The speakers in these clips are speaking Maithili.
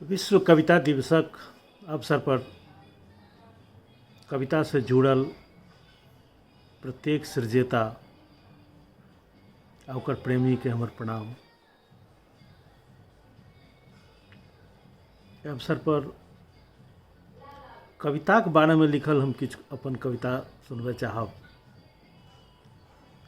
विश्व कविता दिवसक अवसरपर कवितासँ जुड़ल प्रत्येक सृजेता आ ओकर प्रेमीके हमर प्रणाम। एहि अवसरपर कविताके बारेमे लिखल हम किछु अपन कविता सुनबय चाहब।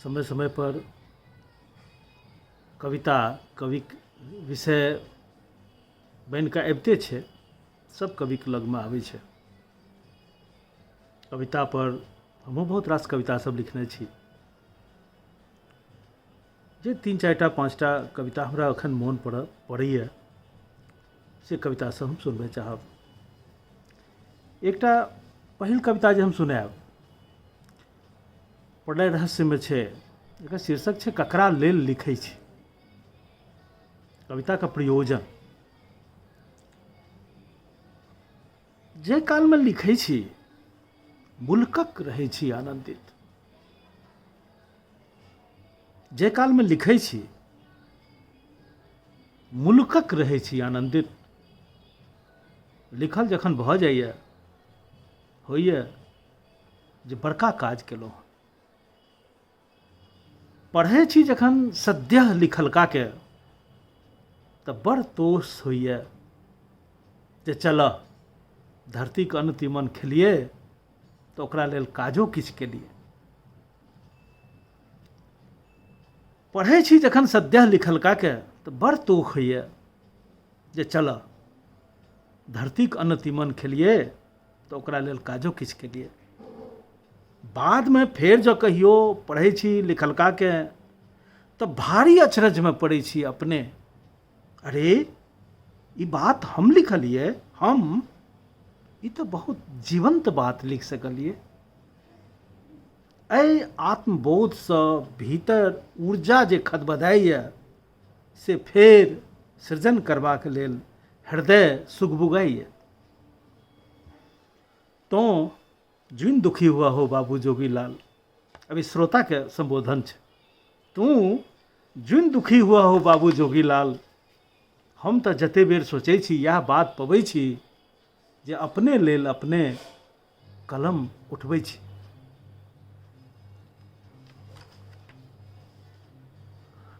समय समयपर कविता कविक विषय बनि कऽ अबिते छै, सभ कविके लगमे आबै छै। कवितापर हमहूँ बहुत रास कविता सभ लिखने छी। जे 3 4टा 5टा कविता हमरा एखन मोन पड़ैए से कविता सब हम सुनबै चाहब। एकटा पहिल कविता जे हम सुनायब प्रलय रहस्यमे छै, एकर शीर्षक छै ककरा लेल लिखै छी। कविताके प्रयोजन जे कालमे लिखै छी मुल्कक रहै छी आनन्दित, जे कालमे लिखै छी मुल्कक रहै छी आनन्दित, लिखल जखन भऽ जाइए होइए जे बड़का काज केलहुँ। पढ़ै छी जखन सद्यः लिखलकाके तऽ बड़ तोष होइए जे चलऽ धरतीके अन्न तीमन खेलियै तऽ ओकरा लेल काजो किछु केलियै। पढ़ै छी जखन सद्यः लिखलकाके तऽ बड़ तोख होइए जे चलऽ धरतीके अन्न तीमन खेलियै तऽ ओकरा लेल काजो किछु केलियै। बादमे फेर जँ कहियो पढ़ै छी लिखलकाके तऽ भारी अचरजमे पड़ै छी अपने, अरे ई बात हम लिखलियै, हम ई तऽ बहुत जीवन्त बात लिख सकलियै। एहि आत्मबोधसँ भीतर ऊर्जा जे खदबदाइए से फेर सृजन करबाक लेल हृदय सुगबुगाइए। तोँ जुनि दुखी हुआ हो बाबू जोगीलाल, अभी श्रोताके सम्बोधन छै, तू जुनि दुखी हुआ हो बाबू जोगीलाल, हम तऽ जते बेर सोचै छी इएह बात पबै छी जे अपने लेल अपने कलम उठबै छी।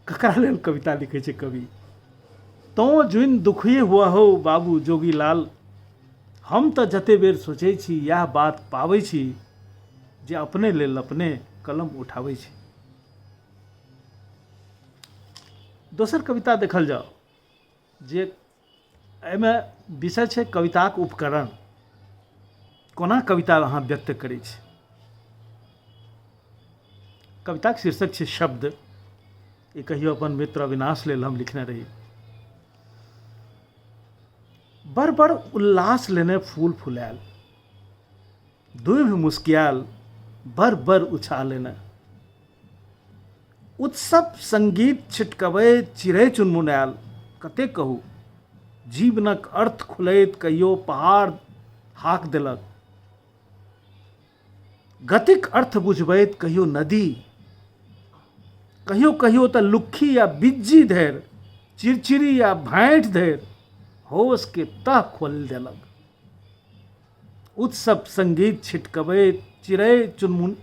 ककरा लेल कविता लिखै छै कवि? तोँ जुनि दुखी हुआ हो बाबू जोगीलाल, हम तऽ जते बेर सोचै छी इएह बात पाबै छी जे अपने लेल अपने कलम उठाबै छी। दोसर कविता देखल जाओ जे एहिमे विषय छै कविताक उपकरण, कोना कविता अहाँ व्यक्त करै छी। कविताक शीर्षक छै शब्द। ई कहियो अपन मित्र अविनाश लेल हम लिखने रही। बड़ बड़ उल्लास लेने फूल फुलायल, दुभि मुस्कियाल बड़ बड़ उछाल लेने, उत्सव संगीत छिटकबैत चिड़ै चुनमुनायल, कते कहू जीवनक अर्थ खुलैत कहियो पहाड़ हाक देलक, गतिक अर्थ बुझबैत कहियो नदी, कहियो कहियो तऽ लुक्खी या बिज्जी धरि, चिड़चिड़ी या भाँटि धरि होश के तह खोलि देलक। उत्सव संगीत छिटकबैत चिड़ै चुनमुन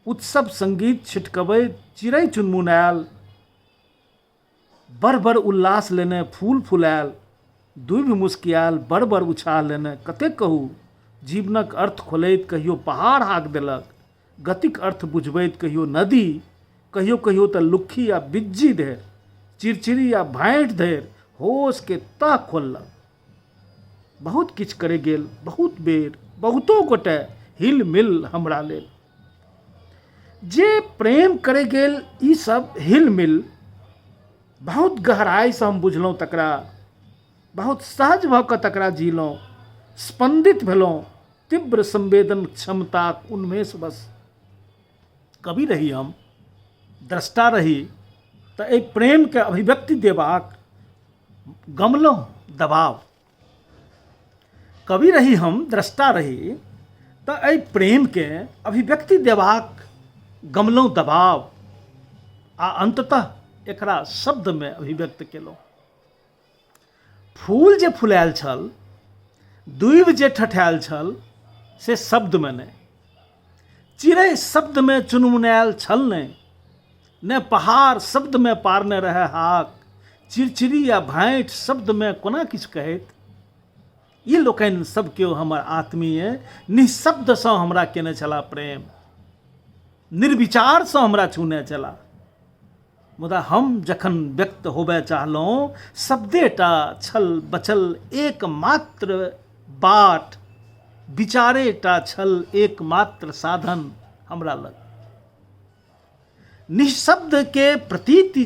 उत्सव संगीत छिटकबैत चिड़ै चुनमुनायल, बड़ बड़ उल्लास लेने फूल फुलायल, दुभि मुस्कियायल बड़ बड़ उछाह लेने, कतेक कहू जीवनक अर्थ खोलैत कहियो पहाड़ हाक देलक, गतिक अर्थ बुझबैत कहियो नदी, कहियो कहियो तऽ लुक्खी आ बिज्जी धरि, चिड़चिड़ी आ भाँटि धरि होशके तह खोललक। बहुत किछु करै गेल बहुत बेर बहुतो गोटे हिल मिल हमरा लेल, जे प्रेम करै गेल ई सब हिल मिल, बहुत गहराइसँ हम बुझलहुँ तकरा, बहुत सहज भऽ कऽ तकरा जीलहुँ, स्पन्दित भेलहुँ तीव्र संवेदन क्षमताक उन्मेष बस। कवि रही हम, द्रष्टा रही, तऽ एहि प्रेमके अभिव्यक्ति देबाक गमलहुँ दबाव। कवि रही हम, द्रष्टा रही, तऽ एहि प्रेमके अभिव्यक्ति देबाक गमलहुँ दबाव आ अन्ततः एकरा शब्दमे अभिव्यक्त केलहुँ। फूल जे फुलायल छल, दूबि जे ठठायल छल, से शब्दमे नहि। चिड़ै शब्दमे चुनमुनायल छल नहि, ने पहाड़ शब्दमे पारने रहए हाक। चिड़चिड़ी आ भाँटि शब्दमे कोना किछु कहैत। ई लोकनि सब केओ हमर आत्मीय निःशब्दसँ हमरा केने छलाह प्रेम, निर्विचारसँ हमरा छूने छलाह। मुदा हम जखन व्यक्त होबय चाहलहुँ, शब्देटा छल बचल एकमात्र बाट, विचारेटा छल एकमात्र साधन हमरा लग। निःशब्दके प्रतीति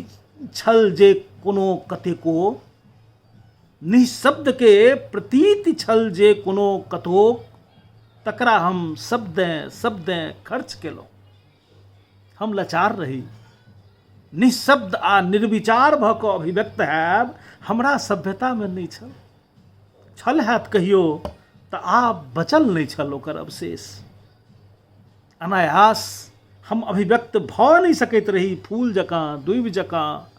छल जे कोनो कतेको, निःशब्दके प्रतीति छल जे कोनो कतोक, तकरा हम शब्दें शब्दें खर्च केलहुँ। हम लाचार रही। निःशब्द आ निर्विचार भऽ कऽ अभिव्यक्त हैब हमरा सभ्यतामे नहि छल। छल हैत कहियो तऽ आब बचल नहि छल ओकर अवशेष। अनायास हम अभिव्यक्त भऽ नहि सकैत रही। फूल जकाँ, दूबि जकाँ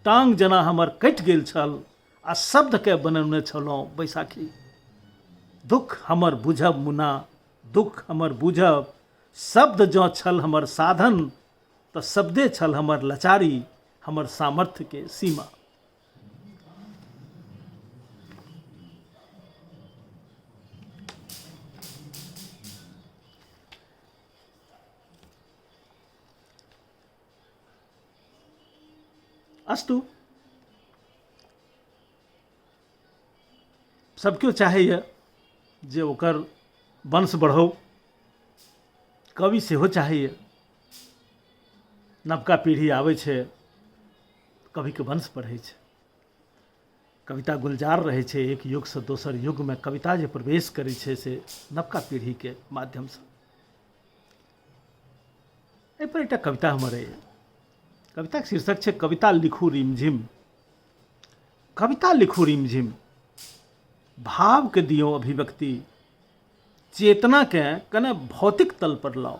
टांग जेना हमर कटि गेल छल आ शब्दके बनौने छलहुँ बैसाखी। दुख हमर बुझब मुना, दुख हमर बुझब। शब्द जँ छल हमर साधन तऽ शब्दे छल हमर लाचारी, हमर सामर्थ्यके सीमा। अस्तु, सब केओ चाहैए जे ओकर वंश बढ़ौ, कवि सेहो चाहैए। नवका पीढ़ी आबै छै, कविके वंश बढ़ै छै, कविता गुलजार रहै छै। एक युगसँ दोसर युगमे कविता जे प्रवेश करै छै से नवका पीढ़ीके माध्यमसँ। एहिपर एकटा कविता हमर अइ। कविताके शीर्षक छै कविता लिखू रिमझिम। कविता लिखू रिमझिम, भावके दियौ अभिव्यक्ति, चेतनाके कने भौतिक तल पर लाउ।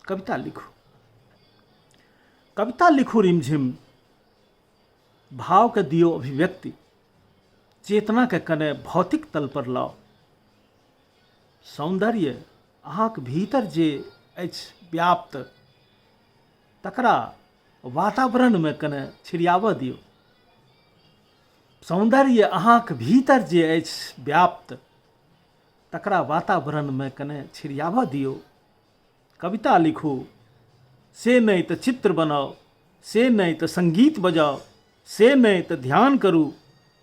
कविता लिखू, कविता लिखू रिमझिम, भावके दियौ अभिव्यक्ति, चेतनाके कने भौतिक तल पर लाउ। सौन्दर्य अहाँके भीतर जे अछि व्याप्त, तकरा वातावरणमे कने छिड़ियाबऽ दियौ। सौन्दर्य अहाँके भीतर जे अछि व्याप्त, तकरा वातावरणमे कने छिड़ियाबऽ दियौ। कविता लिखू, से नहि तऽ चित्र बनाउ, से नहि तऽ सङ्गीत बजाउ, से नहि तऽ ध्यान करू,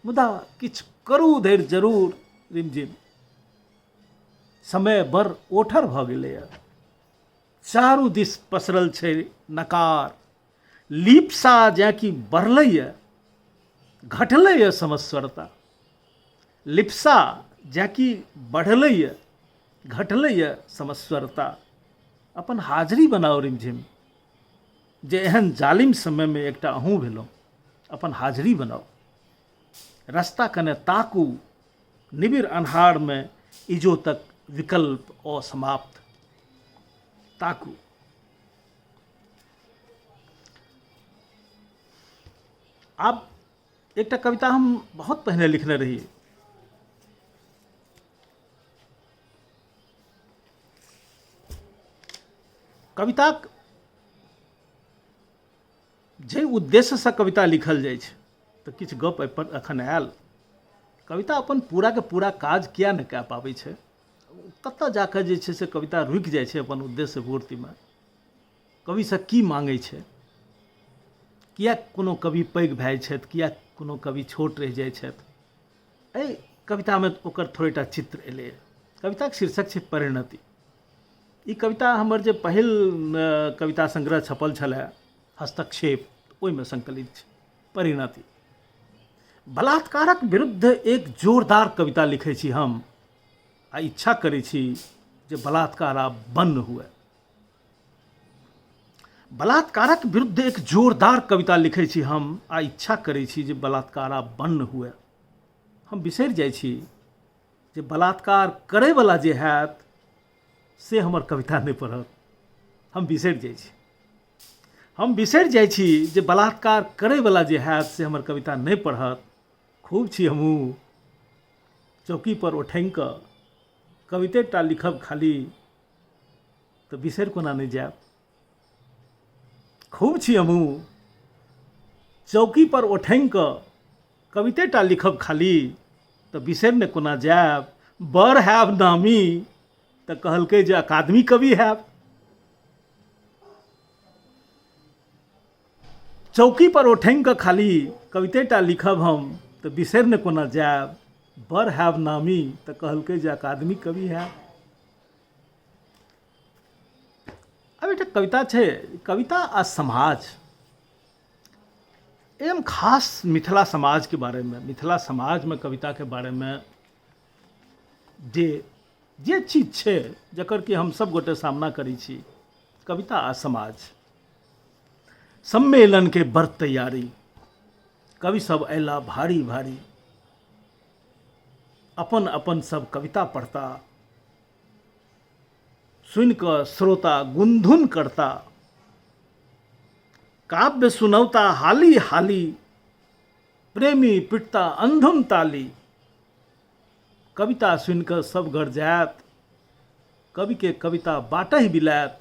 मुदा किछु करू धरि जरूर रिमझिम। समय बड़ ओठर भऽ गेलैए, चारू दिस पसरल छै नकार, लिप्सा जेँ कि बढ़लैए, घटलैए समस्वरता। लिप्सा जेँ कि बढ़लैए, घटलैए समस्वरता। अपन हाजरी बनाउ रिमझिम, जे एहन जालिम समयमे एकटा अहूँ भेलहुँ, अपन हाजरी बनाउ। रस्ता कने ताकू, निबिड़ अन्हारमे इजोतक विकल्प असमाप्त ताकू। आब एकटा कविता हम बहुत पहिने लिखने रही। कविताक जाहि उद्देश्यसँ कविता लिखल जाइ छै, तऽ किछु गप एहिपर एखन आयल। कविता अपन पूराके पूरा काज किया नहि कए पाबै छै? कतऽ जाकऽ जे छै से कविता रुकि जाइ छै अपन उद्देश्य पूर्तिमे? कविसँ की माँगै छै? किया कोनो कवि पैघ भए जाइ छथि, किया कोनो कवि छोट रहि जाइ छथि? एहि कवितामे ओकर थोड़ेटा चित्र एलैए। कविताके शीर्षक छै परिणति। ई कविता हमर जे पहिल कविता संग्रह छपल छलए हस्तक्षेप, ओहिमे संकलित छै। परिणति। बलात्कारक विरुद्ध एक जोरदार कविता लिखै छी हम आ इच्छा करै छी जे बलात्कार आब बन्न हुए। बलात्कारक विरुद्ध एक जोरदार कविता लिखै छी हम आ इच्छा करै छी जे बलात्कार आब बन्न हुए। हम बिसरि जाइ छी जे बलात्कार करैवला जे हैत से हमर कविता नहि पढ़त। हम बिसरि जाइ छी, हम बिसरि जाइ छी जे बलात्कार करैवला जे हैत से हमर कविता नहि पढ़त। खूब छी हमहूँ चौकीपर ओठङ्गि कऽ कविते टा लिखब खाली तऽ बिसरि कोना नहि जायब। खूब छी हमहूँ चौकीपर ओठङ्गि कऽ कविते टा लिखब खाली तऽ बिसरि ने कोना जायब। बड़ हैब नामी तऽ कहलकै जे अकादमी कवि हैब। चौकी पर ओठङ्गि कऽ खाली कविते टा लिखब हम तऽ बिसरि ने कोना जायब। बड़ हैब नामी तऽ कहलकै जे अकादमी कवि हैब। आब एकटा कविता छै कविता आ समाज, एवं खास मिथिला समाजके बारेमे, मिथिला समाजमे कविताके बारेमे जे जे चीज छै जकर कि हम सब गोटे सामना करै छी, कविता आ समाज। सम्मेलन के बड़ तैयारी, कवि सब अयला भारी भारी, अपन अपन सब कविता पढ़ता, सुनि कऽ श्रोता गुनधुन करता, काव्य सुनौता हाली हाली, प्रेमी पिटता अंधुन ताली, कविता सुनि कऽ सब घर जायत, कवि के कविता बाटहि बिलायत,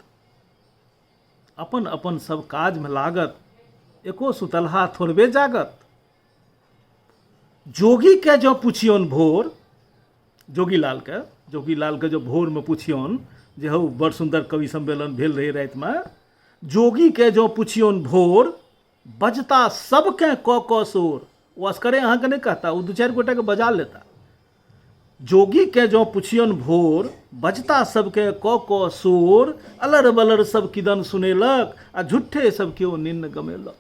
अपन अपन सब काजमे लागत, एको सुतलहा थोड़बे जागत। जोगीके जँ पुछियौन भोर, जोगीलालके, जोगीलालके जँ भोरमे पुछियौन जे हौ बड़ सुन्दर कवि सम्मेलन भेल रहै रातिमे, जोगीके जँ पुछियौन भोर, बजता सबके कऽ कऽ शोर। ओ असकरे अहाँके नहि कहता, ओ दू चारि गोटेके बजा लेता। जोगीके जँ पुछियौन भोर, बजता सबके कऽ कऽ शोर, अलर बलर सब किदन सुनेलक आ झूठे सब केओ निन्न गमेलक।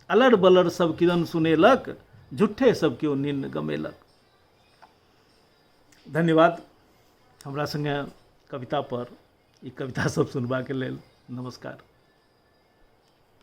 अलर बलर सब किदन सुनेलक, झूठे सब केओ निन्न गमेलक। धन्यवाद हमरा सङ्गे कविता पर ई कविता सब सुनबाके लेल। नमस्कार।